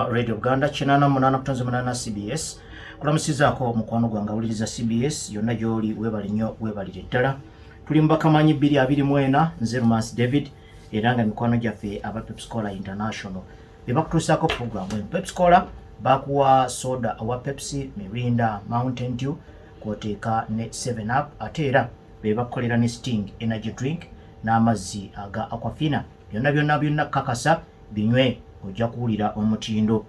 Radio Uganda 88.8 CBS. Kulamusizaako mukwano gwange awuliriza CBS yonna gy'oli, weebale nnyo, weebalire ddala. Tuli mu bakamanyi 2024, nze Romance David, era nga mikwano gyaffe aba Pepsi Cola International be bakutuusaako puroguramu eno. Pepsi Cola bakuwa soda owa Pepsi, Mirinda, Mountain Dew kwoteeka ne 7 Up, ate era be bakukolera ne Sting Energy Drink n'amazzi aga Aquafina. Byonna byonna byonna kakasa binywe, ojja kuwulira omutindo.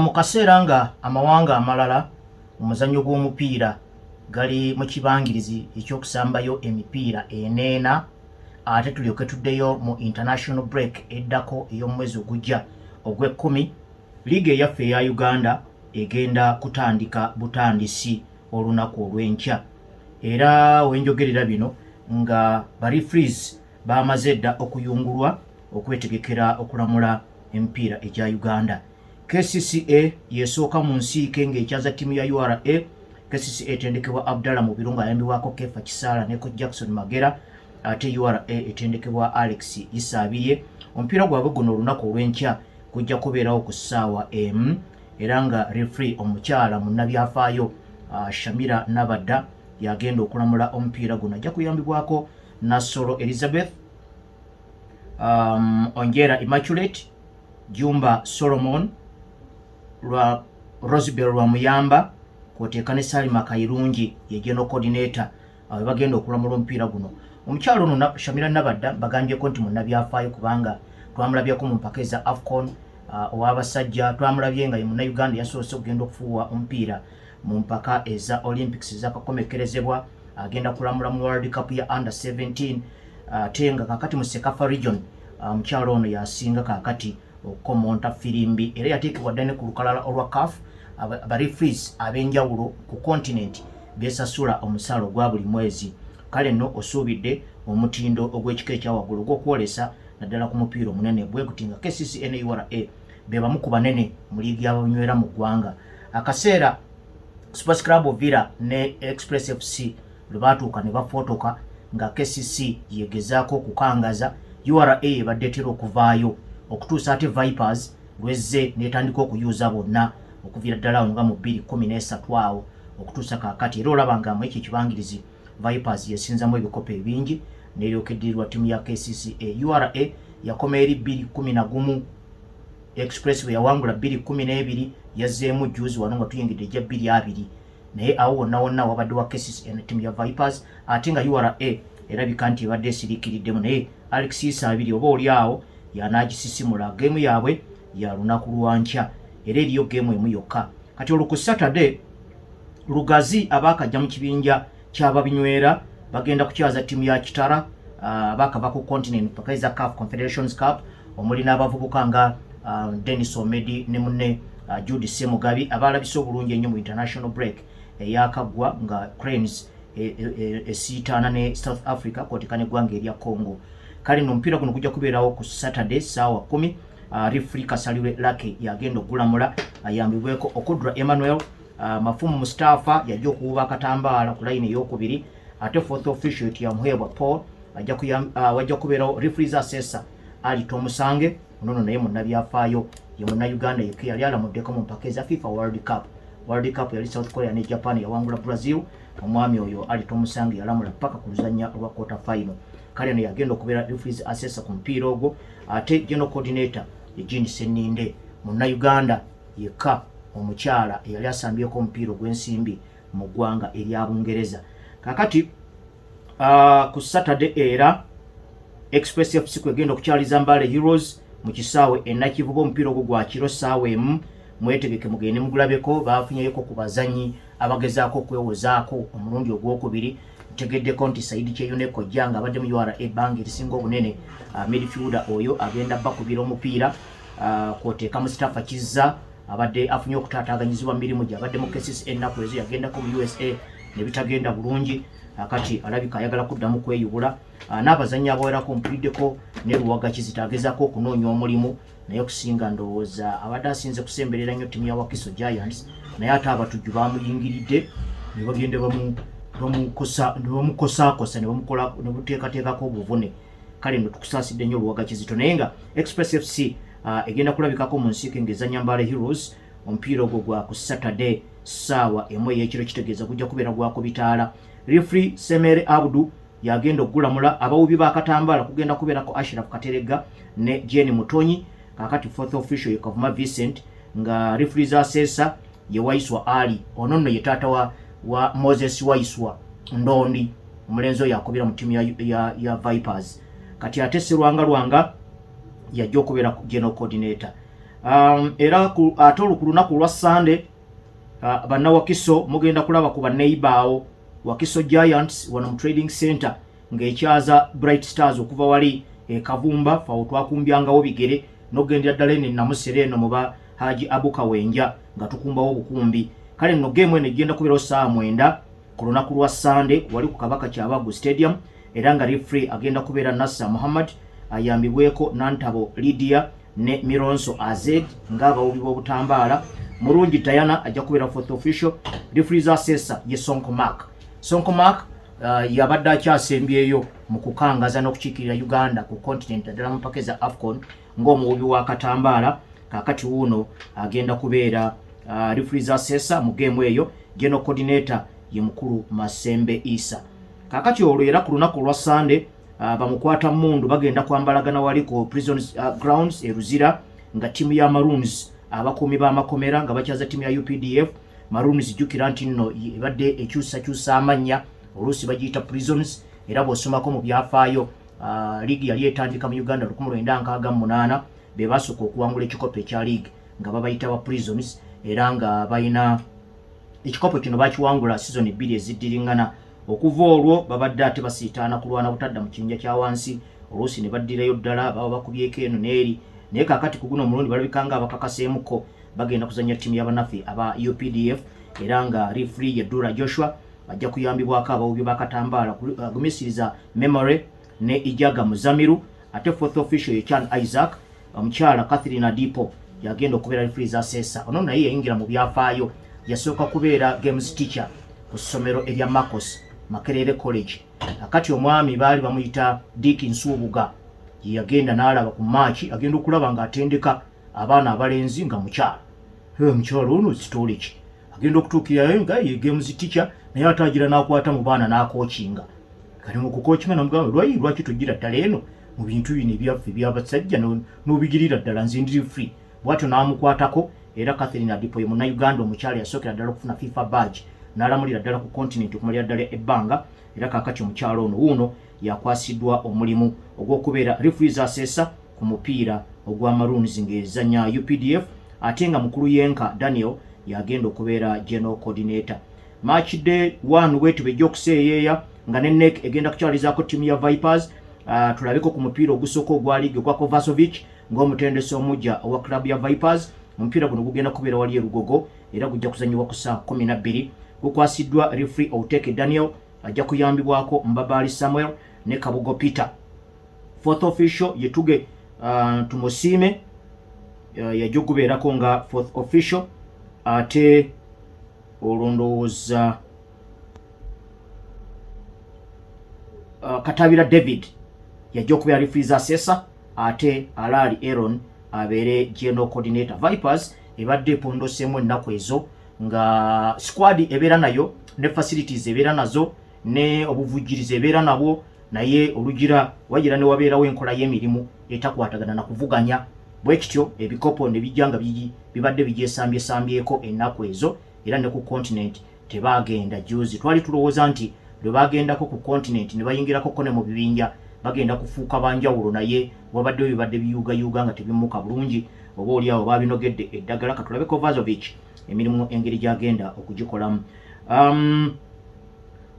Mu kaseera nga amawanga amalala omuzannyo gw'omupiira gali mu kibangirizi ekyokusambayo emipiira eneena, ate tulyoke tuddeyo mu international break eddako ey'omwezi ogujja ogw'ekkumi, liiga eyaffe eya Uganda egenda kutandika butandisi olunaku olw'enkya. Era wenjogerera bino nga ba referees bamaze dda okuyungulwa okwetegekera okulamula emipiira egya Uganda. KCCA yesooka mu nsiike ng'ekyaza ttiimu ya URA. KCCA etendekebwa Abdallah Mubiru ng'ayambibwako Kefa Kisaala ne coach Jackson Magera, ate URA etendekebwa Alex Isabirye. Omupiira gwabwe guno olunaku olw'enkya gujja kubeerawo ku ssaawa 1, era nga referee omukyala munnabyafaayo Shamira Nabadda yagenda okulamula omupiira guno. Ajja kuyambibwako Nasolo Elizabeth, Onjera Immaculate, Jumba Solomon, lwa Rosebel Lwamuyamba, kwoteeka ne Salima Kairungi ye general coordinator. Abo bagenda okulamula omupiira guno. Omukyalo ono Shamira Nabadda bagambyeko nti munnabyafaayo, kubanga twamulabyeko mu mpaka eza AFCON ow'abasajja, twamulabye nga ye Munnayuganda yasoose okugenda okufuuwa omupiira mu mpaka eza Olympics ezakakomekerezebwa. Agenda kulamula mu World Cup ya under 17, ate nga kakati mu CECAFA region omukyalo ono yasinga kakati okukomonta firimbi, era yateekebwa dda ne ku lukalala olwa CAF, ba referees ab'enjawulo ku continent besasula omusaala ogwa buli mwezi. Kale nno osuubidde omutindo ogw'ekika ekyawaggulu ogw'okwolesa naddala ku mupiira omunene bwe guti, nga KCCA ne URA be bamu ku banene mu liigi y'abanywera mu ggwanga. Akaseera Sports Club Villa ne Express FC lwe baatuuka ne bafootoka nga KCC yegezaako okukangaza, URA ebadde etera okuvaayo okutuusa ate Vipers lwezze n'etandika okuyuuza bonna okuviira ddala awo nga mu 2013 awo okutuusa kaakati. Era olaba nga mu ekyo ekibangirizi Vipers yesinzamu ebikopo ebingi neryoka eddirirwa ttiimu ya KCCA. URA yakoma eri 2011, Express bwe yawangula 2012, yazzeemu juzi wano nga tuyingidde ejja 2020, naye awo wonna wonna wabadde wa KCCA ne ttiimu ya Vipers, ate nga URA erabika nti ebadde esiriikiriddemu, naye Alex Isabirye oba oli awo yanagisisimula. Geemu yaabwe ya lunaku lwankya, era eriyo geemu emu yokka. Kati olwo ku Saturday, Lugazi abaakajja mu kibinja kyababinywera bagenda kukyaza ttiimu ya Kitara, abaakava ku continent paka eza CAF Confederations Cup, omuli n'abavubuka nga Dennis Omedi ne munne Jude Semugabi, abalabise obulungi ennyo mu international break eyakaggwa nga Cranes esiitaana ne South Africa kwoteeka n'eggwanga erya Congo. Kale no omupiira guno gujja kubeerawo ku Saturday saawa 10. Referee Kasalirwe Lake yagenda okugulamula, ayambibweko Okudra Emmanuel. Mafumu Mustafa yajja okuwuba akatambaala ku layini eyokubiri, ate fourth official Yamuheebwa Paul. Wajja kubeerawo referees assessor Ali Tomusange. Onono naye munnabyafaayo, ye Munnayuganda yekka yali alamuddeko mu mpaka eza FIFA World Cup. World Cup yali South Korea ne Japan, yawangula Brazil. Omwami oyo Ali Tomusange yalamula paka ku luzannya olwa quarter final. Kale no yagenda okubeera referees assessor ku mupiira ogwo, ate general coordinator ye Jean Seninde, Munnayuganda yekka omukyala eyali asambyeko omupiira ogw'ensimbi mu ggwanga erya Bungereza. Kakati ku Saturday era Express FC kwegenda okukyaliza Mbale Heroes mu kisaawe enakivuba. Omupiira ogwo gwa kiro ssaawa 1, mwetegeke mugende mugulabeko. Bafunyeyeko ku bazanyi abagezaako okwewozaako omulundi ogwokubiri. Ntegeddeko nti Saidi Kyeyune Kojja, nga abadde mu URA ebbanga erisinga obunene, midfielder oyo agenda bakubira omupiira, kwoteeka Mustafa Kizza abadde afunye okutaataaganyizibwa mu mirimu gye. Abadde mu KCCA ennaku ezo, yagendako mu USA ne bitagenda bulungi, akati alabika ayagala kuddamu kweyubula. N'abazannyi abawerako mpuliddeko ne Luwaga Kizito agezaako okunoonya omulimu, naye okusinga ndowooza abadde asinze kusemberera nnyo ttiimu ya Wakiso Giants, naye ate abatujju bamuyingiridde ne bagenda ne bamukosaakosa ne bamukola ne buteekateekako obuvune. Kale nno tukusaasidde nnyo, Luwaga Kizito. Naye nga Express FC Egenda kulabikako mu nsiike ng'ezannya Mbale Heroes. Omupiira ogwo gwa ku Saturday ssaawa 1 ey'ekiro, kitegeeza gujja kubeera gwa ku bitaala. Referee Semere Abdu yagenda okugulamula. Abawubi b'akatambaala kugenda kubeerako Ashraf Kateregga ne Jane Mutonyi. Kakati fourth official ye Kavuma Vincent, nga referees assessor ye Waiswa Ali. Ono nno ye taata wa Moses Waiswa Ndondi, omulenzi oyo akubira mu ttiimu ya Vipers. Kati ate Serwanga Lwanga yajja okubeera general coordinator. Era ate olwo ku lunaku olwa Sunday, bannawakiso mugenda kulaba ku banneighbour Wakiso Giants wano mu Trading Center ng'ekyaza Bright Stars okuva wali e Kavumba. Fawo twakumbyangawo bigere n'okugendera ddala eno enamusera eno muba Haji Abu Kawenja nga tukumbawo obukumbi. Kale nno geemu eno egenda kubeerawo ssaawa 9 ku lunaku lwa Sande wali ku Kabaka Kyabagu Stadium, era nga referee agenda kubeera Nassa Muhammad, ayambibweko Nantabo Lydia ne Mironso Azed ng'abawubi b'obutambaala. Mulungi Diana ajja kubeera fourth official. Referees assessor ye Sonko Mark. Sonko Mark yabadde akyasembyeyo mu kukangaza n'okukiikirira Uganda ku continent, naddala mu mpaka eza AFCON ng'omuwubi wa katambaala. Kaakati wuuno agenda kubeera referees assessor mu geemu eyo. General coordinator ye mukulu Masembe Isa. Kaakati olwo era ku lunaku olwa Sande, bamukwata mundu bagenda kwambalagana wali ku Prison Grounds e Luzira, nga ttiimu ya Maroons, abakuumi b'amakomera, nga bakyaza ttiimu ya UPDF. Maroons, jjukira nti nno ebadde ekyusakyusa amannya, oluusi bagiyita Prisons. Era bw'osomako mu byafaayo, liigi yali etandika mu Uganda 1968, be basooka okuwangula ekikopo ekya liigi nga babayita ba Prisons, era nga balina ekikopo kino bakiwangula sizoni 2 eziddiriŋŋana. Okuva olwo babadde ate basiitaana kulwana butadda mu kibinja kya wansi, oluusi ne baddirayo ddala, baba bakubyeko eno n'eri, naye kaakati ku guno omulundi balabika nga abakakaseemuko. Bagenda kuzannya ttiimu y'abannaffe aba UPDF, era nga referee ye Dura Joshua, ajja kuyambibwako abawubi b'akatambaala Gumisiriza Memory ne Ijaga Muzamiru. Ate fourth official ye Chan Isaac. Omukyala Catherine Adipo yagenda okubeera referees assessor. Ono naye yayingira mu byafaayo, yasooka kubeera games teacher ku ssomero erya Marcos Makerere College. Akati omwami baali bamuyita Dick Nsubuga, yeyagenda n'alaba ku maaki, agenda okulaba ng'atendeka abaana abalenzi nga mukyala. Omukyala ono sitoole ki? Agenda okutuukirayo nga ye games teacher, naye ate agira n'akwata mu baana n'akookinga. Kati mu kukookinga namugamba, lwaki togira ddala eno mu bintu bino ebyaffe ebyabasajja n'obigirira ddala, nze ndiri free? Bwatyo n'amukwatako. Era Catherine Adipo ye Munnayuganda omukyala yasookera ddala okufuna FIFA badge n'alamulira ddala ku continent okumalira ddala ebbanga. Era kaakati omukyala ono wuuno yakwasiddwa omulimu ogw'okubeera referees assessor ku mupiira ogwa Maroons ng'ezannya UPDF, ate nga mukulu yenka Daniel yagenda okubeera general coordinator. Match day 1 bwetu bejja okuseeyeeya nga ne NEC egenda kukyalizaako ttiimu ya Vipers. Tulabeko ku mupiira ogusooka ogwa liigi ogwa Kovasovic ng'omutendesi omujja owa club ya Vipers. Omupiira guno gugenda kubeera wali e Lugogo, era gujja kuzanyibwa ku saa 12. Gukwasiddwa referee Outeke Daniel, ajja kuyambibwako Mbabaali Samuel ne Kabugo Peter. Fourth official yetuge Tumusiime, yajja okubeerako nga fourth official. Ate olwo ndowooza Katabira David yajja okubeera referees assessor, ate Alaali Aaron abeere general coordinator. Vipers ebadde epondoseemu ennaku ezo, nga squad ebeera nayo, ne facilities ebeera nazo, ne obuvujjirizi ebeera nabwo, naye olugira wagira ne wabeerawo enkola y'emirimu etakwatagana na kuvuganya. Bwe kityo ebikopo ne bijja nga bibadde bigyesambyesambyeeko ennaku ezo, era ne ku continent tebaagenda. Juzi twali tulowooza nti lwe bagendako ku continent ne bayingirako ko ne mu bibinja bagenda kufuuka banjawulo, naye wabaddeyo bibadde biyuugayuuga nga tebimuka bulungi, oba oli awo babinogedde eddagala. Katulabe Kovazovic emirimu engeri gyagenda okugikolamu.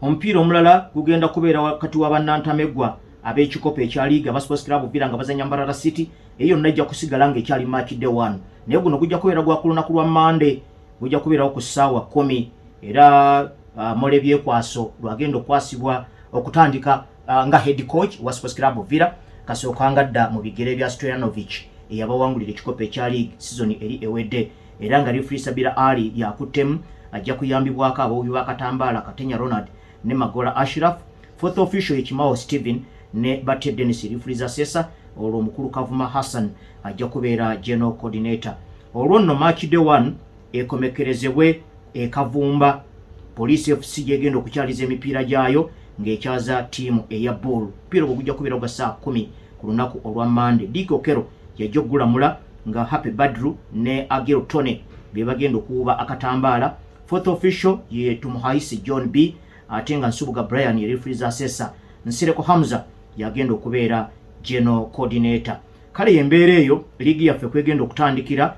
Omupiira omulala gugenda kubeera wakati wa bannantameggwa ab'ekikopo ekya liiga aba Sports Club Villa nga bazanya Mbarara City. Eyo yonna ejja kusigala ng'ekyali match day 1, naye guno gujja kubeera gwa ku lunaku lwa Mande, gujja kubeerawo ku ssaawa 10. Era Mole Byekwaso lwagenda okukwasibwa okutandika nga head coach wa Sports Club Villa, kasooka nga dda mu bigere bya Stoyanovich eyabawangulira ekikopo ekya league season eri ewedde. Era nga referee Sabira Ali yakuttemu, ajja kuyambibwako abawubi ba katambaala Katenya Ronald ne Magola Ashraf. Fourth official ye Kimao Steven ne Batte Dennis referees assessor. Olwo omukulu Kavuma Hassan ajja kubeera general coordinator. Olwo nno match day 1 ekomekerezebwe ekavumba Police FC gyegenda okukyaliza emipiira gyayo ng'ekyaza ttiimu eya Bull. Omupiira ogwo gujja kubeera gwa saa 10 ku lunaku olwa Mande. Dick Okero yajja okugulamula nga Happy Badru ne Agil Tony be bagenda okuwuba akatambaala. Fourth official ye Tumuhaisi John B, ate nga Nsubuga Brian ye referees assessor. Nsereko Hamza yagenda okubeera general coordinator. Kale embeera eyo liigi yaffe kwegenda okutandikira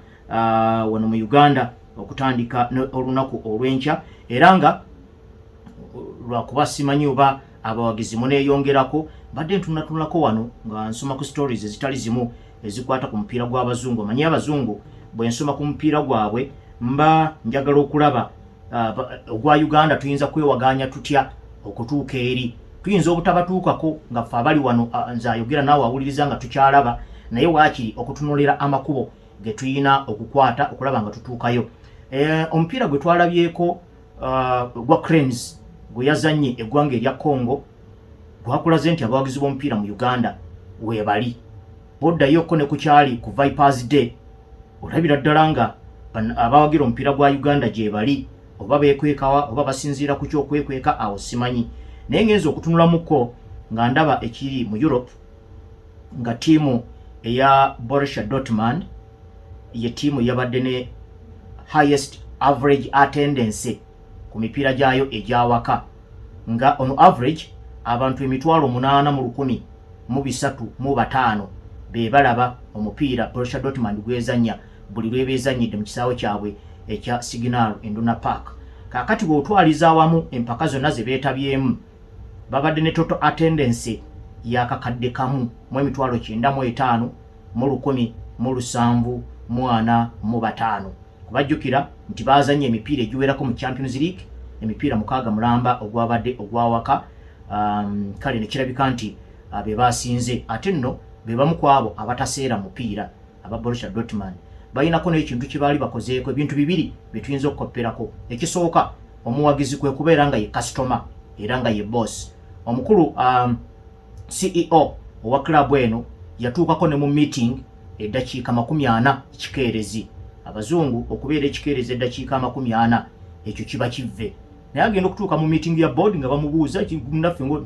wano mu Uganda okutandika olunaku olw'enkya, era nga lwakuba simanyi oba abawagizi muneeyongerako. Mbadde ntunatunulako wano nga nsoma ku stories ezitali zimu ezikwata ku mupiira gw'abazungu. Omanyi abazungu bwe nsoma ku mupiira gwabwe mba njagala okulaba ogwa Uganda tuyinza kwewaganya tutya okutuuka eri. Tuyinza obutabatuukako nga ffe abali wano, nze ayogera naawe awuliriza nga tukyalaba, naye waakiri okutunuulira amakubo ge tuyina okukwata okulaba nga tutuukayo. Omupiira gwe twalabyeko gwa Cranes gwe yazannye eggwanga erya Congo gwakulaze nti abawagizi b'omupiira mu Uganda weebali. Boddayoko ne ku kyali ku Vipers Day, olabira ddala nga abawagira omupiira gwa Uganda gyebali, oba beekwekawa oba basinziira ku kyokwekweka awo simanyi. Naye ngenza okutunulamuko nga ndaba ekiri mu Europe nga ttiimu eya Borussia Dortmund ye ttiimu yabadde ne highest average attendance ku mipiira gyayo egyawaka, nga ono average abantu 801,305 be balaba omupiira Borussia Dortmund gwezannya buli lw'ebeezannyidde mu kisaawe kyabwe ekya Signal Iduna Park. Kaakati bw'otwaliza awamu empaka zonna ze beetabyemu, babadde ne total attendance ya 195,175. Kubajjukira nti baazannye emipiira egiwerako mu Champions League, emipiira 6 mulamba ogwabadde ogwawaka. Kale ne kirabika nti be basinze, ate nno be bamu ku abo abataseera mupiira. Aba Borussia Dortmund balinako n'ekintu kye baali bakozeeko, ebintu bibiri bye tuyinza okukopperako. Ekisooka, omuwagizi kwe kubeera nga ye kasitoma era nga ye boss. Omukulu CEO owa club eno yatuukako ne mu meeting eddakiika 40 ekikeerezi. Abazungu okubeera ekikeerezi eddakiika 40 ekyo kiba kivve, naye agenda okutuuka mu meeting ya board nga bamubuuza naffe ngo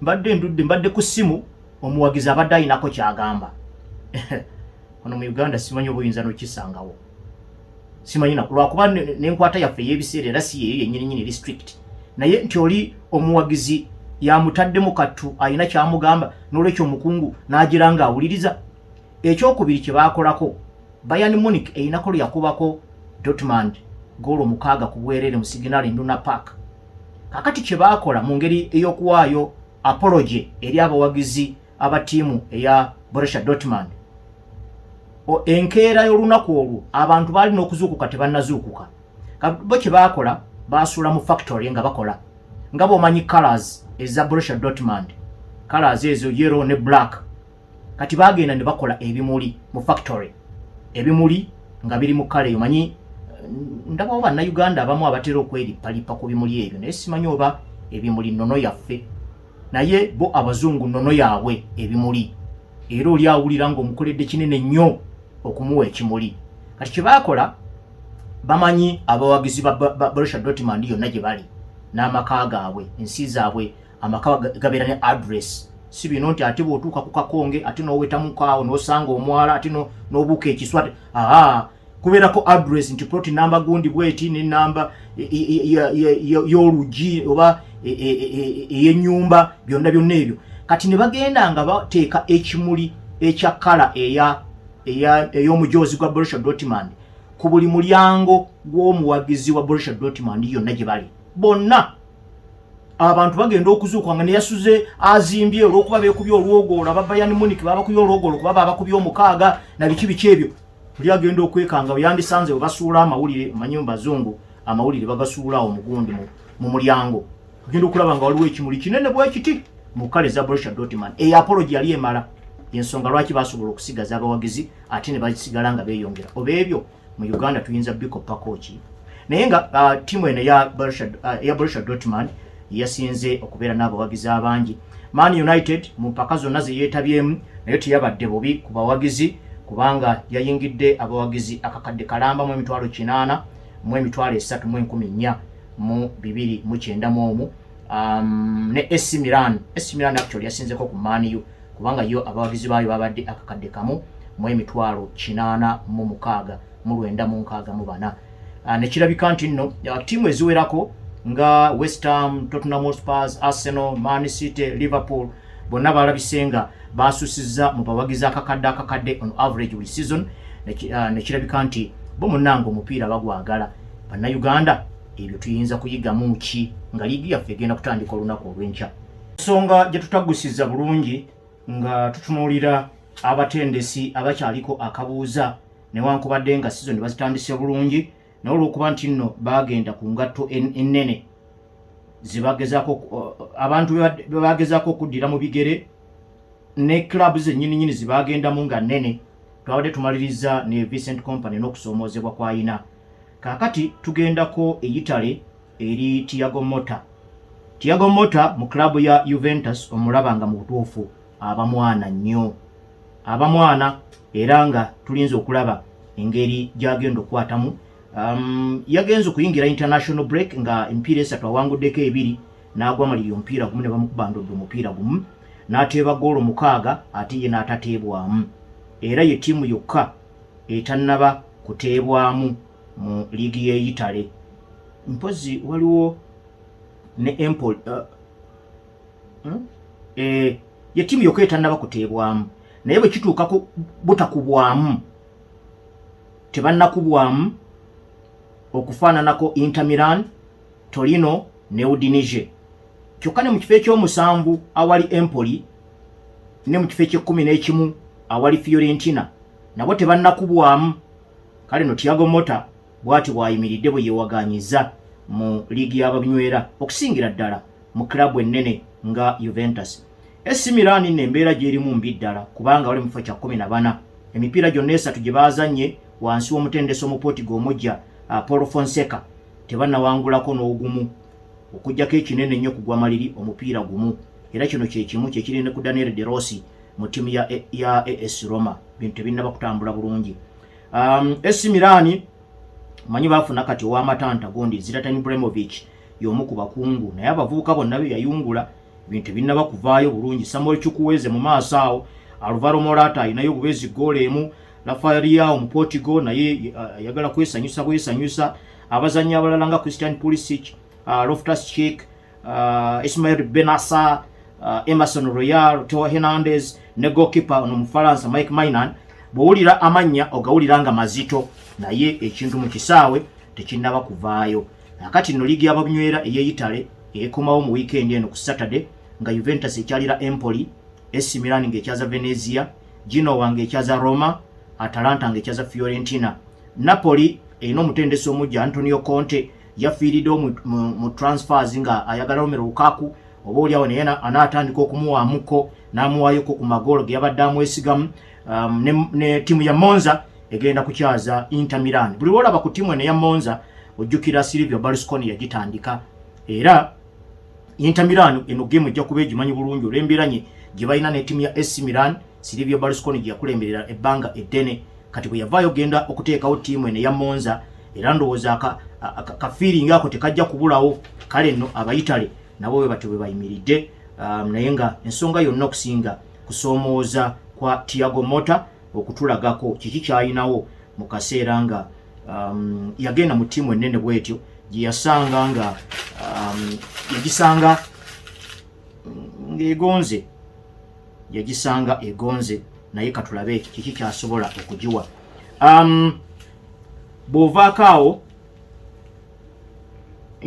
mbadde ndudde, mbadde ku ssimu, omuwagizi abadde ayinako kyagamba. Wano mu Uganda simanyi oba oyinza n'okisangawo, simanyi lwakuba n'enkwata yaffe ey'ebiseera era si yeeyo yennyini nyini eri strict, naye nti oli omuwagizi yamutaddemu kattu alina kyamugamba, n'olwekyo omukungu n'agira nga awuliriza. Ekyokubiri kye baakolako, Bayern Munich eyinako lwe yakubako Dortmund goolo 6 ku bwereere mu Signal Iduna Park. Kakati kye baakola mu ngeri ey'okuwaayo apology eri abawagizi aba ttiimu eya Borussia Dortmund, enkeera y'olunaku olwo abantu baali n'okuzuukuka tebannazuukuka. Bo kye baakola, baasuula mu factory nga bakola nga bw'omanyi colors eza Borussia Dortmund, colors ezo yellow ne black. Kati baagenda ne bakola ebimuli mu factory, ebimuli nga biri mu color eyo. Manyi ndabawo bannayuganda abamu abatera okwerippalippa ku bimuli ebyo, naye simanyi oba ebimuli nnono yaffe, naye bo abazungu nnono yaabwe ebimuli, era oli awulira ng'omukoledde kinene nnyo okumuwa ekimuli. Kati kye baakola, bamanyi abawagizi ba Borussia Dortmund yonna gye bali n'amaka gaabwe, ensi zaabwe, amaka gabeera ne address, si bino nti ate bw'otuuka ku kakonge ate n'owetamuko awo n'osanga omwala ate n'obuuka ekiswa. Aa, kubeerako address nti plot namba gundi bweti ne namba y'oluggi oba ey'ennyumba, byonna byonna ebyo. Kati ne bagenda nga bateeka ekimuli ekya color ey'omujoozi gwa Borussia Dortmund ku buli mulyango gw'omuwagizi wa Borussia Dortmund yonna gye bali bonna. Abantu bagenda okuzuuka nga neyasuze azimbye olw'okuba beekubye olwogoola, aba Bayern Munich babakubye olwogoola okuba babakubye 6 na biki biki ebyo. Oli agenda okwekanga yandisanze we basuula amawulire. Omanyi mu bazungu amawulire bagasuula awo mugundi mu mulyango, ogenda okulaba nga waliwo ekimuli kinene bwe kiti mu color za Borussia Dortmund. Eyo apology yali emala, ensonga lwaki basobola okusigaza abawagizi ate ne basigala nga beeyongera. Oba ebyo mu Uganda tuyinza bikoppako ki? Naye nga ttiimu eno eya Borussia Dortmund yasinze okubeera n'abawagizi abangi. Man United mu mpaka zonna ze yeetabyemu Naye teyabadde bubi ku bawagizi, kubanga yayingidde abawagizi akakadde kalamba mu 803,491. Ne AC Milan, AC Milan actually yasinzeko ku Man U, kubanga yo abawagizi baayo babadde 1,886,964. Nekirabika nti nno ttiimu eziwerako nga West Ham, Tottenham Hotspurs, Arsenal, Man City, Liverpool, bonna balabise nga basusizza mu bawagizi akakadde akakadde on average buli season. Nekirabika nti bo munnange omupiira bagwagala. Bannayuganda, ebyo tuyinza kuyigamu ki nga liigi yaffe egenda kutandika olunaku olw'enkya? Ensonga gye tutagusiza bulungi nga tutunuulira abatendesi abakyaliko akabuuza, newankubadde nga season bazitandise bulungi, naye olwokuba nti nno bagenda ku ngatto ennene zibagezaako, abantu bebagezaako okuddira mu bigere ne club zennyini nyini zibagendamu nga nnene. Twabadde tumaliriza ne Vincent Kompany n'okusoomoozebwa kwayina. Kaakati tugendako e Italy eri Thiago Motta. Thiago Motta mu club ya Juventus omulaba nga mu butuufu abamwana nnyo, abamwana, era nga tulinza okulaba engeri gyagenda okukwatamu. Yagenze okuyingira international break nga emipiira esatu awanguddeko ebiri, n'agwa maliri omupiira gumu ne bamukuba ndodde omupiira gumu, n'ateeba goolo 6 ate ye n'atateebwamu. Era ye ttiimu yokka etannaba kuteebwamu mu liigi y'e Italy. Mpozi waliwo ne Empoli. Ye ttiimu yokka etannaba kuteebwamu, naye bwe kituuka ku butakubwamu, tebannakubwamu, okufaananako Inter Milan, Torino ne Udinese. Kyokka ne mu kifo ekyomusanvu awali Empoli ne mu kifo ekyekumi n'ekimu awali Fiorentina nabo tebannakubwamu. Kale no Thiago Motta bw'ati bw'ayimiridde bwe yeewaganyiza mu liigi y'abanywera, okusingira ddala mu club ennene nga Juventus. AC Milan nno embeera gy'erimu mbi ddala, kubanga bali mu kifo kya 14. Emipiira gyonna esatu gye baazannye wansi w'omutendesi Omuportugal omujja, Paulo Fonseca, tebannawangulako n'ogumu, okuggyako ekinene ennyo kugwa maliri omupiira gumu. Era kino kyekimu kyekiri ne ku Daniel De Rossi mu ttiimu ya AS Roma. Bintu tebinnaba kutambula bulungi. AC Milan manyi baafuna kati ow'amatanta gundi Zlatan Ibrahimovic, y'omu ku bakungu, naye abavubuka bonna be yayungula ebintu tebinnaba kuvaayo bulungi. Samuel Chukwueze mu maaso awo, Alvaro Morata ayinayo obubeezi goolo emu, Rafael Leao mu Portugal naye ayagala kwesanyusa bwesanyusa. Abazannyi abalala nga Christian Pulisic, Loftus Cheek, Ismail Bennacer, Emerson Royal, Theo Hernandez ne goalkeeper ono Mufalansa Mike Maignan. Bw'owulira amannya ogawulira nga mazito, naye ekintu mu kisaawe tekinnaba kuvaayo. Akati nno liigi y'ababunywera ey'e Italy ekomawo mu weekend eno ku Saturday, nga Juventus ekyalira Empoli, AC Milan ng'ekyaza Venezia, Genoa ng'ekyaza Roma, Atalanta ng'ekyaza Fiorentina. Napoli erina omutendesi omujja Antonio Conte, yafiiriddewo mu transfers nga ayagala Romelu Lukaku, oba oliawo naye anaatandika okumuwaamuko n'amuwaayoko ku magoolo ge yabadde amwesigamu. Ne ttiimu ya Monza egenda kukyaza Inter Milan. Buli lwolaba ku ttiimu eno eya Monza ojjukira Silvio Berlusconi yagitandika, era Inter Milan eno game ejja kuba egimanyi bulungi olw'embeeranye gye balina ne ttiimu ya AC Milan, Silvio Berlusconi gye yakulemberera ebbanga eddene. Kati bwe yavaayo genda okuteekawo ttiimu eno eya Monza, era ndowooza ka feeling ako tekajja kubulawo. Kale nno Abayitale nabo bwe batyo bwe bayimiridde, naye nga ensonga yonna okusinga kusoomooza kwa Thiago Motta okutulagako kiki kyayinawo mu kaseera nga yagenda mu ttiimu ennene bwetyo gye yasanga nga yagisanga ng'egonze, yagisanga egonze, naye katulabe kiki kyasobola okugiwa. Bw'ovaako awo,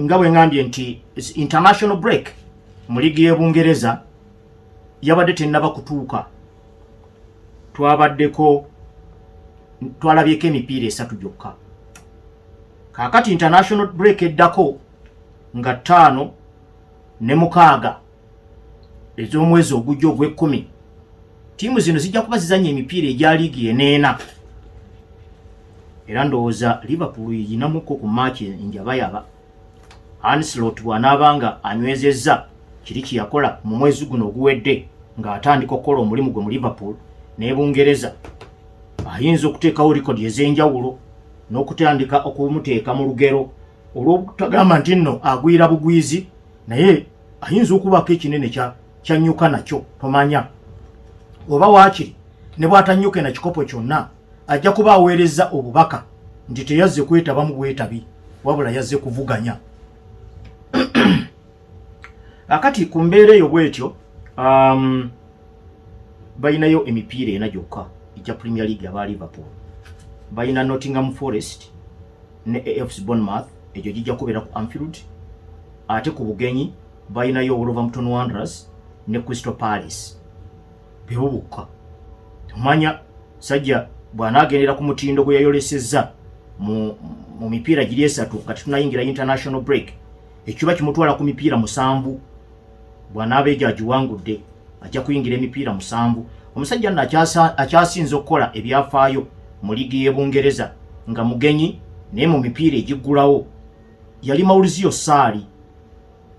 nga bwe ŋŋambye nti international break mu liigi y'e Bungereza yabadde tennaba kutuuka, twabaddeko twalabyeko emipiira esatu gyokka. Kaakati international break eddako nga 5 ne 6 ez'omwezi ogujja ogw'ekkumi, ttiimu zino zijja kuba zizanya emipiira egya liigi eneena. Era ndowooza Liverpool yinamuko ku maaki enjabayaba. Arne Slot bw'anaaba nga anywezezza kiri kye yakola mu mwezi guno oguwedde ng'atandika okukola omulimu gwe mu Liverpool. ne Bungereza ayinza okuteekawo likodi ez'enjawulo n'okutandika okumuteeka mu lugero olw'obutagamba nti nno agwira bugwizi, naye ayinza okubaako ekinene kyanyuka nakyo, tomanya oba waakiri ne bw'atanyuke na kikopo kyonna ajja kuba aweerezza obubaka nti teyazze kwetabamu bwetabi wabula yazze kuvuganya. Akati ku mbeera eyo bwetyo, balinayo emipiira ena gyokka egya Premier League. Aba Liverpool balina Nottingham Forest ne AFC Bournemouth, egyo gijja kubeera ku Anfield. Ate ku bugenyi balinayo Wolverhampton Wanderers ne Crystal Palace, bebo bokka. Omanya sajja bw'anaagendera ku mutindo gwe yayolesezza mu mipiira giri esatu, kati tunayingira international break, ekiba kimutwala ku mipiira 7. Bw'anaaba egyo agiwangudde, ajja kuyingira emipiira 7. Omusajja nno akyasinze okukola ebyafaayo mu liigi y'e Bungereza nga mugenyi, naye mu mipiira egiggulawo yali Maurizio Sarri,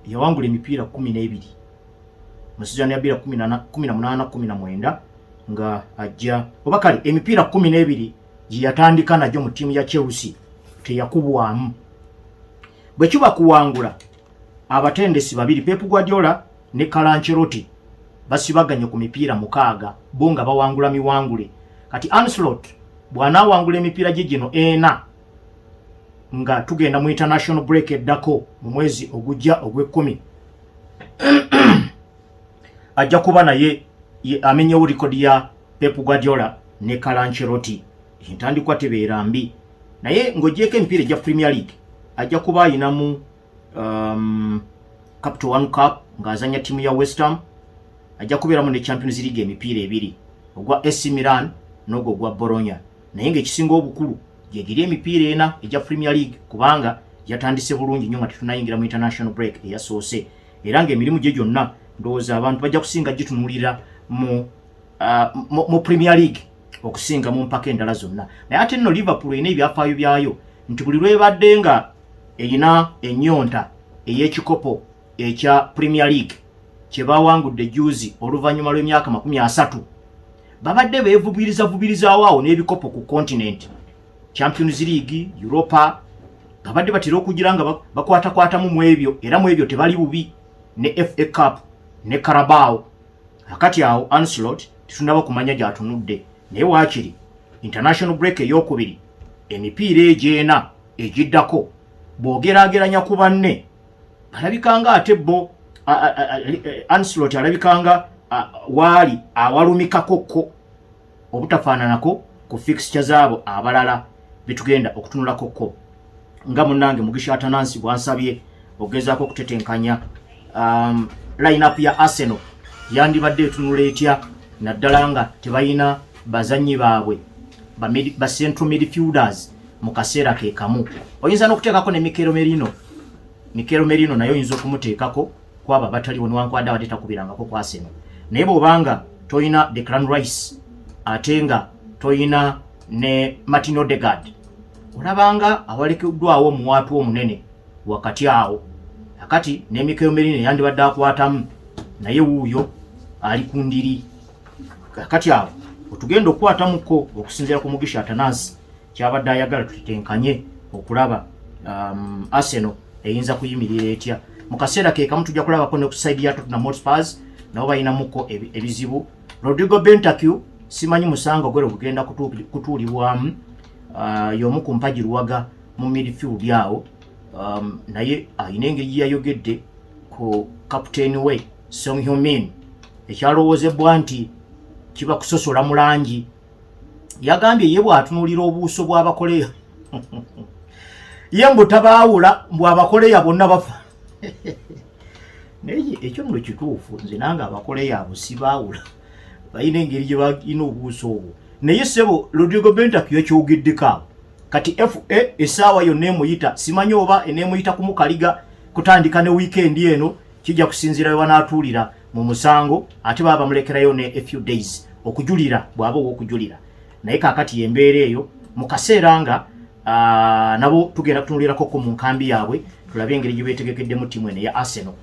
yawangula emipiira 12 mu sizoni ya 2018-19, nga ajja oba kale emipiira 12 gye yatandika nagyo mu ttiimu ya Chelsea teyakubwamu. Bwe kiba kuwangula, abatendesi babiri, Pep Guardiola ne Carlo Ancelotti, basibaganye ku mipiira 6, bo nga bawangula miwangule. Kati Arne Slot bw'anaawangula emipiira gye gino ena nga tugenda mu international break eddako mu mwezi ogujja ogw'ekkumi, ajja kuba naye amenyewo rekodi ya Pep Guardiola ne Carlo Ancelotti. Entandikwa tebeera mbi, naye ng'ogyeko emipiira egya Premier League, ajja kuba ayinamu Capital One Cup ng'azanya ttiimu ya West Ham, ajja kubeeramu ne Champions League emipiira ebiri, ogwa AC Milan n'ogwo ogwa Bologna. Naye ng'ekisinga obukulu gye giri emipiira ena egya Premier League, kubanga yatandise bulungi nnyo nga tetunayingira mu international break eyasoose, era ng'emirimu gye gyonna ndowooza abantu bajja kusinga gitunuulira mu Premier League okusinga mu mpaka endala zonna. Naye ate nno Liverpool erina ebyafaayo byayo nti buli lwebadde nga erina ennyonta ey'ekikopo ekya Premier League kye bawangudde juzi oluvannyuma lw'emyaka 30, babadde beevubiriza vubirizaawo awo n'ebikopo ku continent, Champions League, Europa, babadde batera okugira nga bakwatakwatamu mu ebyo, era mu ebyo tebali bubi, ne FA Cup ne Carabao. Akati awo Arne Slot tetunaba kumanya gy'atunudde, naye waakiri international break eyokubiri, emipiira egyo ena egiddako, bw'ogeraageranya ku banne, alabikanga ate bo Arne Slot alabikanga waali awalumikakokko obutafaananako ku fixture zaabo abalala betugenda okutunulakokko. Nga munnange Mugisha Atanansi bwansabye okugezaako okutetenkanya line-up ya Arsenal yandibadde etunula etya, naddala nga tebalina bazannyi baabwe ba central midfielders mu kaseera ke kamu. Oyinza n'okuteekako ne Mikel Merino. Mikel Merino naye oyinza okumuteekako kwabo abataliwo, newankubadde abadde takubirangako ku Arsenal. Naye bw'obanga toyina Declan Rice ate nga toyina ne Martin Odegaard, olabanga awalekeddwawo omuwaatu omunene wakati awo. Akati ne Mikel Merino yandibadde akwatamu, naye wuuyo ali ku ndiri. Akati awo otugenda okukwatamuko okusinziira ku Mugisha Atanasi kyabadde ayagala tutetenkanye okulaba Arsenal eyinza kuyimirira etya. Mu kaseera ke kamu tujja kulabako ne ku side ya Tottenham Hotspurs, nabo balinamuko ebizibu. Rodrigo Bentancur simanyi musango gwero gugenda kutuulibwamu, y'omu ku mpagi luwaga mu midfield awo, naye alina engeri gye yayogedde ku kapiteeni we Son Heung-min ekyalowoozebwa nti kiba kusosola mu langi. Yagambye ye bw'atunuulira obuuso bw'Abakoleya, ye mbu tabaawula, mbu Abakoleya bonna bafa. Naye ekyo nno kituufu, nze nange Abakoleya abo sibaawula, balina engeri gye balina obuuso obwo. Naye ssebo Rodrigo Bentancur yakyogeddeko awo. Kati FA essaawa yonna emuyita, simanyi oba eneemuyita kumukaliga kutandika ne wiikendi eno, kijja kusinziira we banaatuulira mu musango. Ate baba bamulekerayo ne a few days okujulira bw'aba ow'okujulira. Naye kaakati yembeera eyo mu kaseera nga nabo tugenda kutunulirako mu nkambi yaabwe, tulabe engeri gye beetegekeddemu ttiimu eno eya Arsenal.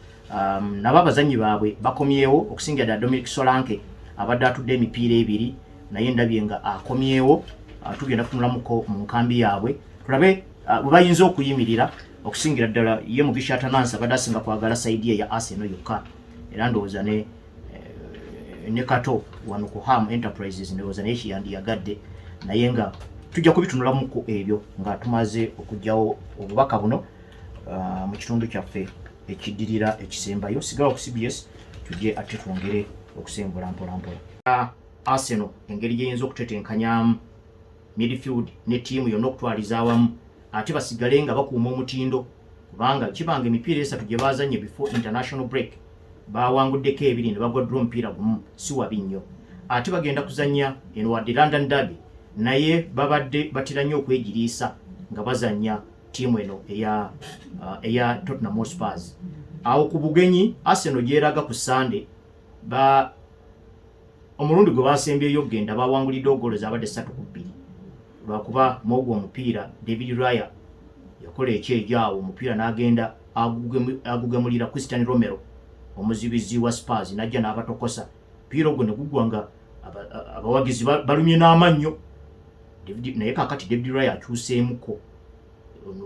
Nabo abazannyi baabwe bakomyewo, okusingira ddala Dominic Solanke abadde atudde emipiira ebiri. Naye ndabye nga akomyewo. Tugenda kutunulamuko mu nkambi yaabwe, tulabe bwe bayinza okuyimirira. Okusingira ddala ye Mugisha Atanansi abadde asinga kwagala side ye ya Arsenal yokka, era ndowooza ne Kato wano ku Ham Enterprises ndowooza naye kiyandiyagadde, naye nga tujja kubitunulamuko ebyo nga tumaze okugyawo obubaka buno mu kitundu kyaffe ekiddirira ekisembayo. Sigala ku CBS, tujje ate twongere okusembula mpolampola. Arsenal engeri gyeyinza okutetenkanyamu midfield ne ttiimu yonna okutwaliza awamu, ate basigale nga bakuuma omutindo, kubanga kibanga emipiira esatu gye bazanye before international break bawanguddeko ebiri ne bagwa draw omupiira gumu, si wabi nnyo. Ate bagenda kuzannya eno wadde London Derby, naye babadde batera nnyo okwegiriisa nga bazannya ttiimu eno eya Tottenham Hotspurs. Awo ku bugenyi Arsenal gyeraga ku Sunday, ba omulundi gwe basembyeyo okugenda bawangulidde ogolo zabadde 3-2, lwakuba mwogwo omupiira David Raya yakola ekyejo awo omupiira n'agenda agugemulira Cristian Romero, omuzibizi wa Spurs, najja n'abatokosa piira ogwo ne gugwa nga abawagizi balumye n'amannyo. Naye kakati David Raya akyuseemuko,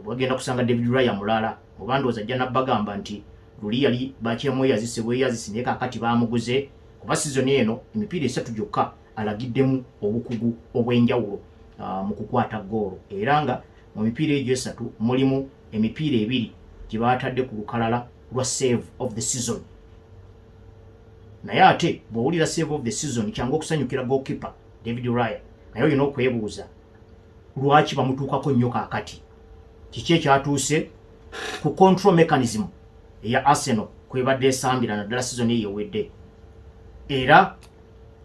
bagenda kusanga David Raya mulala, oba ndowooza ajja nabbagamba nti luli yali bakyamweyazise bweyazise, naye kakati bamuguze, kuba sizoni eno emipiira esatu gyokka alagiddemu obukugu obw'enjawulo mu kukwata ggoolo, era nga mu mipiira egyo esatu mulimu emipiira ebiri gye batadde ku lukalala lwa save of the season. Naye ate bw'owulira save of the season, kyangu okusanyukira goalkeeper David Raya, naye olina okwebuuza lwaki bamutuukako nnyo kaakati. Kiki ekyatuuse ku control mechanism eya Arsenal kwebadde esambira, naddala season eyo ewedde? Era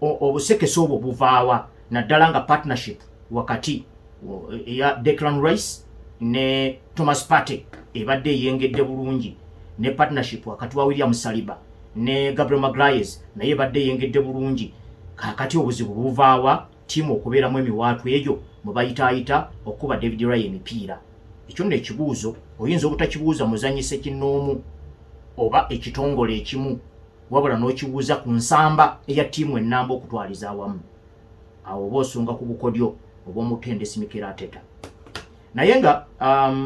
obusekese obwo buvaawa, naddala nga partnership wakati eya Declan Rice ne Thomas Partey ebadde eyengedde bulungi, ne partnership wakati wa William Saliba ne Gabriel Magalhaes naye ebadde eyengedde bulungi? Kaakati obuzibu buvaawa ttiimu okubeeramu emiwaatwa egyo mwe bayitaayita okukuba David Raya emipiira? Ekyo nno ekibuuzo oyinza obutakibuuza muzanyise kinnoomu oba ekitongole ekimu, wabula n'okibuuza ku nsamba eya ttiimu ennamba okutwaliza awamu. Awo oba osonga ku bukodyo obw'omutendesi Mikel Arteta. Naye nga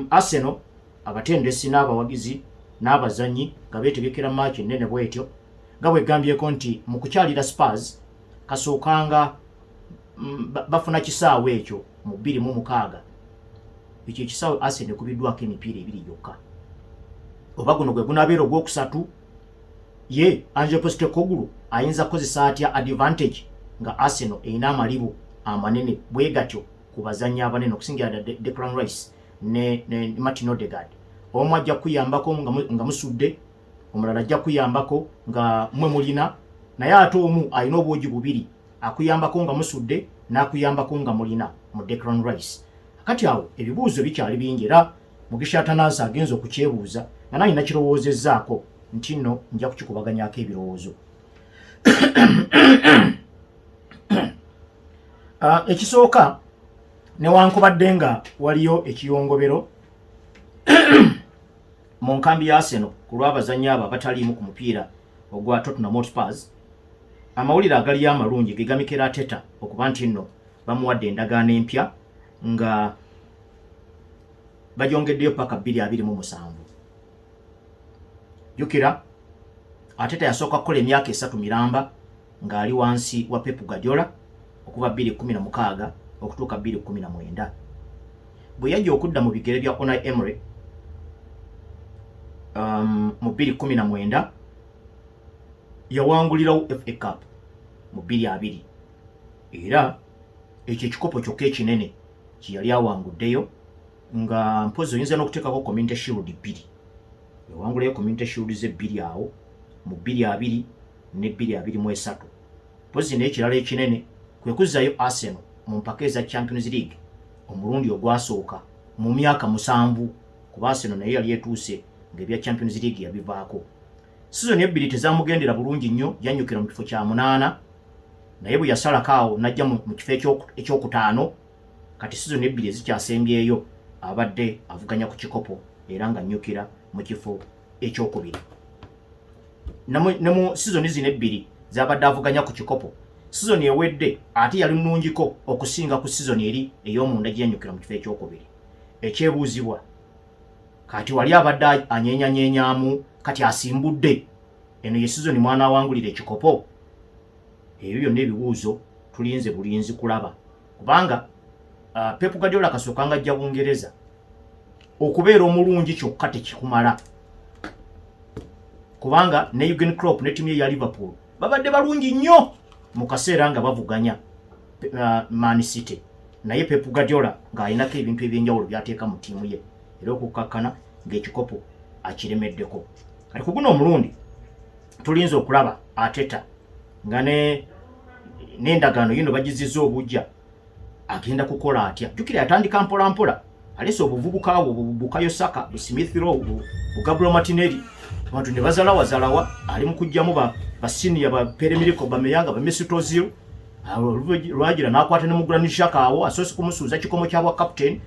Arsenal, abatendesi n'abawagizi n'abazanyi nga beetegekera maaki ennene bwetyo, nga bwegambyeko nti mu kukyalira Spurs kasookanga bafuna kisaawe ekyo mu 2006, ekyo ekisaawe Arsenal ekubiddwako emipiira ebiri gyokka, oba guno gwe gunabeera ogwokusatu. Ye Ange Postecoglou ayinza kukozesa atya advantage nga Arsenal erina amalibu amanene bwe gatyo ku bazannyi abanene, okusingira ddala Declan Rice ne Martin Odegaard? Omu ajja kuyambako nga musudde, omulala ajja kuyambako nga mwe mulina, naye ate omu alina obwogi bubiri, akuyambako nga musudde n'akuyambako nga mulina mu Declan Rice. Kati awo ebibuuzo bikyali bingi, era Mugisha Atanansi agenza okukyebuuza nga naye nakirowoozezzaako nti nno nja kukikubaganyako ebirowoozo. Ekisooka, newankubadde nga waliyo ekiyongobero mu nkambi ya Arsenal ku lw'abazannyi abo abataliimu ku mupiira ogwa Tottenham Hotspurs, amawulire agaliyo amalungi ge ga Mikel Arteta okuba nti nno bamuwadde endagaano empya nga bagyongeddeyo paka 2027. Jjukira Arteta yasooka kukola emyaka 3 miramba ng'ali wansi wa Pep Guardiola okuva 2016 okutuuka 2019. Bwe yajja okudda mu bigere bya Unai Emery mu 2019, yawangulirawo FA Cup mu 2020, era ekyo ekikopo kyokka ekinene kye yali awanguddeyo, nga mpozi oyinza n'okuteekako Community Shield bbiri. Yawangulayo Community Shield ze bbiri awo mu 2020 ne 2023. Mpozi n'ekirala ekinene kwe kuzzaayo Arsenal mu mpaka eza Champions League omulundi ogwasooka mu myaka 7, kuba Arsenal naye yali etuuse ng'ebya Champions League yabivaako. Sizoni ebbiri tezamugendera bulungi nnyo, yannyukira mu kifo kya munaana, naye bwe yasalako awo n'ajja mu kifo ekyokutaano. Kati sizoni ebbiri ezikyasembyeyo abadde avuganya ku kikopo era nga nnyukira mu kifo ekyokubiri. Ne mu sizoni zino ebbiri zabadde avuganya ku kikopo, Sizoni ewedde ate yali nnungiko okusinga ku sizoni eri ey'omunda gye yanyukira mu kifo ekyokubiri. Ekyebuuzibwa kati wali abadde anyeenyanyeenyamu kati asimbudde eno ye sizoni mw'anaawangulira ekikopo? Ebyo byonna ebibuuzo tulinze bulinzi kulaba kubanga Pep Guardiola kasooka nga ajja Bungereza okubeera omulungi kyokka tekikumala kubanga ne Jurgen Klopp ne ttiimu ye ya Liverpool babadde balungi nnyo mu kaseera nga bavuganya Man City naye Pep Guardiola ng'alinako ebintu eby'enjawulo by'ateeka mu ttiimu ye era okukkakkana ng'ekikopo akiremeddeko. Kati ku guno omulundi tulinze okulaba Arteta nga ne n'endagaano yino bagizizza obujja agenda kukola atya. Jjukira yatandika mpola mpola alese obuvubuka bwo Bukayo Saka, bu Smith Rowe, bu Gabriel Martinelli, abantu ne bazalawazalawa, ali mu kujjamu ba senior ba Pierre-Emerick Aubameyang, ba Mesut Ozil, lwagira n'akwata ne mu Granit Xhaka awo asoose kumusuuza kikomo kya bwa captain.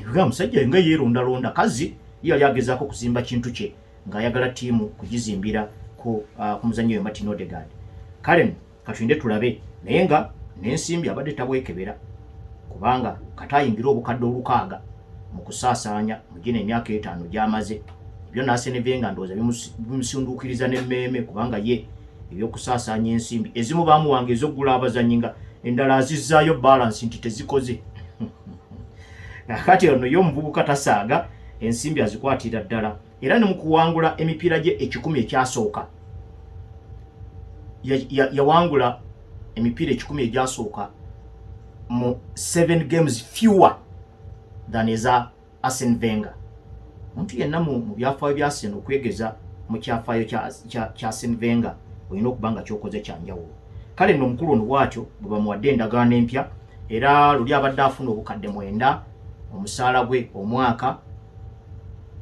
Nga musajja nga yeerondalonda kazi ye yali agezaako kuzimba kintu kye ng'ayagala ttiimu kugizimbira ku muzannyi oyo Martin Odegaard. Kale katulinde tulabe, naye nga n'ensimbi abadde tabwekebera kubanga kati ayingira obukadde 600 mu kusaasaanya mu gino emyaka 5 gy'amaze. Ebyo n'Arsene Wenger ndowooza bimusunduukiriza n'emmeeme kubanga ye ebyokusaasaanya ensimbi ezimu baamuwanga ez'okugula abazannyi nga endala azizzaayo balance nti tezikoze. Kati ono ye omuvubuka tasaaga, ensimbi azikwatira ddala era ne mu kuwangula emipiira gye 100 ekyasooka yawangula emipiira 100 egyasooka mu 7 games fewer than eza Arsene Wenger. Omuntu yenna mu byafaayo bya Arsenal okwegeza mu kyafaayo kya Arsene Wenger olina okuba nga kyokoze kya njawulo. Kale nno omukulu ono bw'atyo bwe bamuwadde endagaano empya era luli abadde afuna obukadde 9 omusaala gwe omwaka,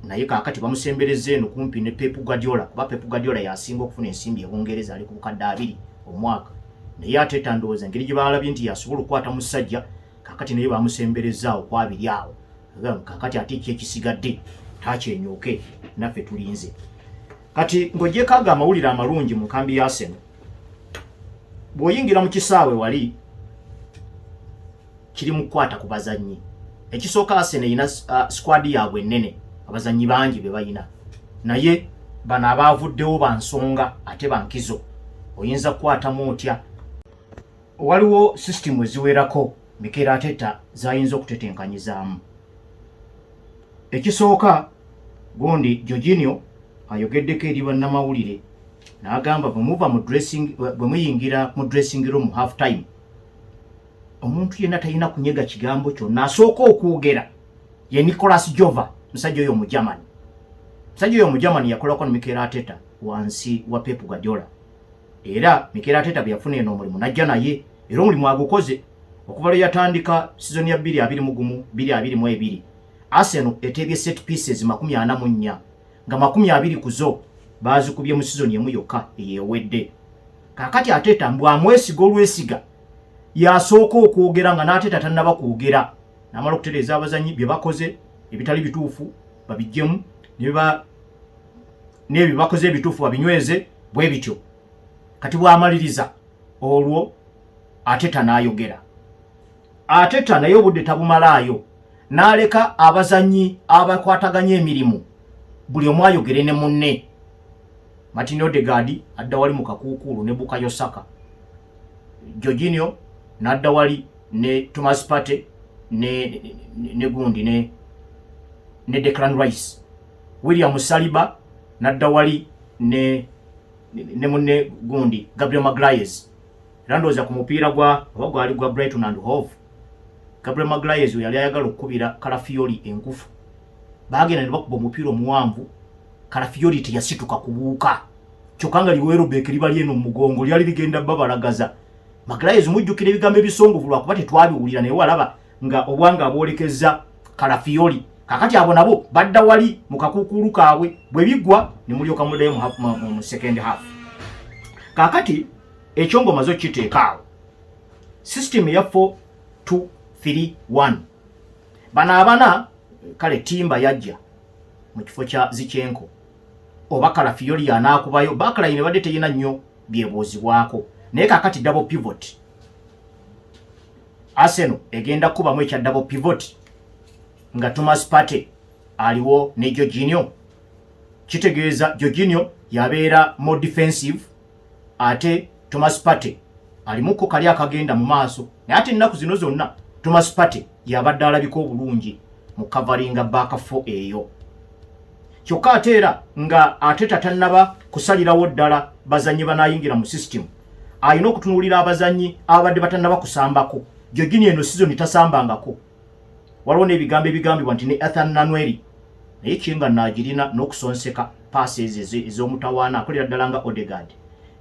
naye kaakati bamusembereza eno kumpi ne Pep Guardiola kuba Pep Guardiola yasinga okufuna ensimbi e Bungereza, ali ku bukadde 20 omwaka. Naye Arteta ndowooza engeri gye baalabye nti yasobola okukwata musajja, kaakati naye bamusembereza awo ku 20 awo. Kaakati ate ki ekisigadde takyenyooke, naffe tulinze. Kati ng'ogyeko ago amawulire amalungi mu nkambi ya Arsenal, bw'oyingira mu kisaawe wali kiri mu kukwata ku bazannyi. Ekisooka Arsenal erina squad yaabwe ennene, abazannyi bangi be balina, naye bano abaavuddewo ba nsonga ate ba nkizo. Oyinza kukwatamu otya? Waliwo sisitimu eziwerako Mikel Arteta z'ayinza okutetenkanyizaamu. Ekisooka gundi Jorginho ayogeddeko eri bannamawulire n'agamba bwe muva mu dressing, bwe muyingira mu dressing room half time, omuntu yenna talina kunyega kigambo kyonna. Asooka okwogera ye Nicolas Jover, musajja oyo Omugermany. Musajja oyo Omugermany yakolako ne Mikel Arteta wansi wa Pep Guardiola, era Mikel Arteta bwe yafuna eno omulimu n'ajja naye era omulimu agukoze okuva lwe yatandika sizoni ya 2021 2022. Arsenal eteebye set pieces 44 nga 20 ku zo baazikubye mu sizoni emu yokka eyewedde. Kaakati Arteta mbw'amwesiga olwesiga yasooka okwogera nga n'Arteta tannaba kwogera, n'amala okutereeza abazannyi bye bakoze ebitali bituufu babiggyemu, n'ebyo bakoze ebituufu babinyweze bwe bityo. Kati bw'amaliriza olwo Arteta n'ayogera. Arteta naye obudde tabumalaayo, n'aleka abazannyi abakwataganya emirimu buli omu ayogere ne munne. Martin Odegaard adda wali mu kakuukuulu ne Bukayo Saka, Jorginho n'adda wali ne Thomas Partey ne gundi ne Declan Rice, William Saliba n'adda wali ne munne gundi Gabriel Magalhaes. Era ndowooza ku mupiira gwa oba gwali gwa Brighton and Hove, Gabriel Magalhaes we yali ayagala okukubira Calafiori enkufu, baagenda ne bakuba omupiira omuwanvu, Calafiori teyasituka kubuuka, kyokka nga liwerobek liba lyeno mu mugongo lyali ligenda babalagaza. Magalhaes mujjukira ebigambo ebisongovu lwakuba tetwabiwulira, naye walaba nga obwanga abwolekezza Calafiori. Kakati abo nabo badda wali mu kakuukuulu kaabwe, bwe biggwa ne mulyoka muddayo mu second half. Kakati ekyo ng'omaze okukiteeka awo, system eya 4-2-3-1, bano abana kale Timber yajja mu kifo kya Zinchenko oba Calafiori anaakubayo backline ebadde teyina nnyo byebuuzibwako, Naye kakati double pivot, Arsenal egenda kubamu ekya double pivot nga Thomas Partey aliwo ne Jorginho. Kitegeeza Jorginho yabeera more defensive, ate Thomas Partey alimuko kali akagenda mu maaso. Naye ate ennaku zino zonna Thomas Partey yabadde alabika obulungi mu coveringa back four eyo. Kyokka ate era nga Arteta tannaba kusalirawo ddala bazannyi banaayingira mu system, alina okutunuulira abazannyi ababadde batannaba kusambako. Jorginho eno season tasambangako. Waliwo n'ebigambo ebigambibwa nti ne Ethan Nwaneri, naye kyenga naagirina n'okusonseka paasi ezo ez'omutawaana, akolera ddala nga Odegaard.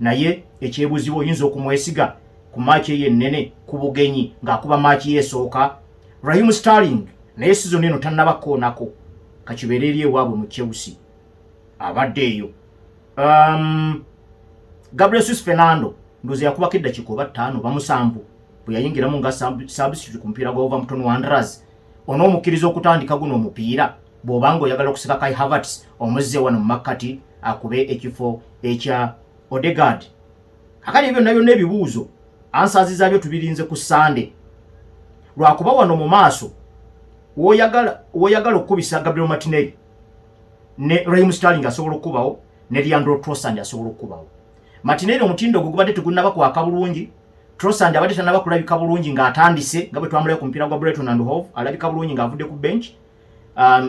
Naye ekyebuuzibwa, oyinza okumwesiga ku match eyo ennene ku bugenyi ng'akuba match ye esooka? Raheem Sterling naye season eno tannaba koonako, kakibeere eri ewaabwe mu Chelsea abadde eyo. Gabriel Jesus Fernando ndowooza yakubako eddakiika oba 5 oba 7 bwe yayingiramu nga substitute ku mupiira gwa Wolverhampton Wanderers. Onoomukkiriza okutandika guno omupiira bw'obanga oyagala okusika Kai Havertz omuzze wano mu makkati akube ekifo ekya Odegaard? Kakati ebyo byonna byonna ebibuuzo, answers zaabyo tubirinze ku Sande, lwakuba wano mu maaso woyagala okukubisa Gabriel Martinelli ne Raheem Sterling asobola okukubawo, ne Leandro Trossard asobola okukubawo. Martinelli omutindo gwe gubadde tegunnaba kwaka bulungi. Trossard abadde tannaba kulabika bulungi ng'atandise, nga bwe twamulayo ku mupiira gwa Brighton and Hove, alabika bulungi ng'avudde ku bench.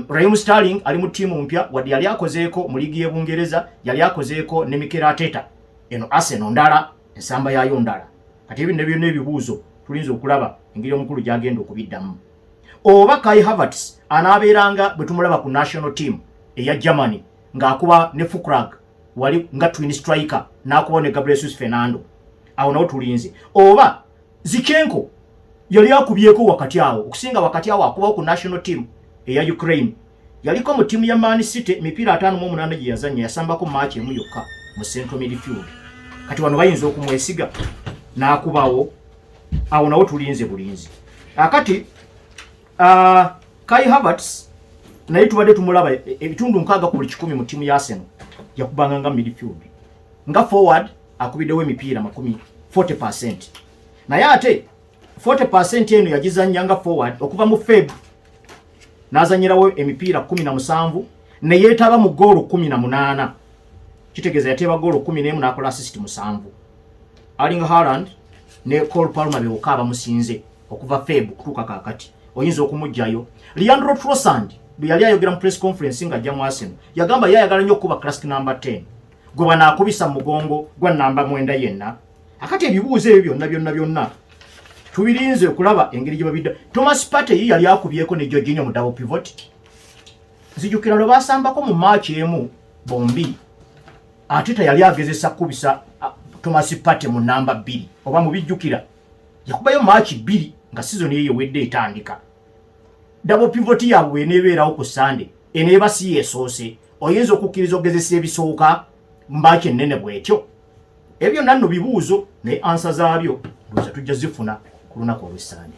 Raheem Sterling ali mu ttiimu mpya, wadde yali akozeeko mu liigi y'e Bungereza, yali akozeeko ne Mikel Arteta. Eno Arsenal ndala, ensamba yaayo ndala. Kati ebyo ne byonna ebibuuzo tulinza okulaba engeri omukulu gy'agenda okubiddamu, oba Kai Havertz anaabeeranga bwe tumulaba ku national team eya Germany ng'akuba ne Füllkrug wali nga twin striker, n'akuba ne Gabriel Jesus Fernando. Awo nawo tulinze. Oba Zinchenko yali akubyeko wakati awo, okusinga wakati awo akubawo ku national team eya Ukraine. Yaliko mu ttiimu ya Man City, emipiira 58 gye yazannya, yasambako match emu yokka mu central midfield. Kati wano bayinza okumwesiga n'akubawo? Awo nawo tulinze bulinzi. Akati Kai Havertz naye tubadde tumulaba ebitundu 60 ku buli 100 mu ttiimu ya Arsenal yakubanga nga midfield. Nga forward akubiddewo emipiira makumi 40, naye ate 40% eno yagizannya nga forward okuva mu Feb, n'azanyirawo emipiira 17 ne yeetaba mu goolo 18. Kitegeeza yateeba goolo 11 n'akola assist 7. Erling Haaland ne Cole Palmer bewokka abamusinze okuva Feb kutuuka kaakati. Oyinza okumuggyayo? Leandro Trossard bwe yali ayogera mu press conference ng'ajja mu Arsenal, yagamba ye ayagala nnyo okukuba classic number 10, gwe banaakubisa mu mugongo gwa namba 9 yenna. Akati ebibuuzo ebyo byonna byonna byonna tubirinze okulaba engeri gye babidda. Thomas Partey ye yali akubyeko ne Jorginho mu double pivot. Nzijukira lwe basambako mu match emu bombi, Arteta yali agezesa kukubisa Thomas Partey mu namba 2, oba mubijjukira. Yakubayo match 2 nga season ye yewedde etandika. Double pivot yaabwe eneebeerawo ku Sunday, eneeba si yeesoose? Oyinza okukkiriza okugezesa ebisooka match ennene bw'etyo? Ebyo byonna nno bibuuzo, naye answer zaabyo ndowooza tujja zifuna ku lunaku olw'Essande.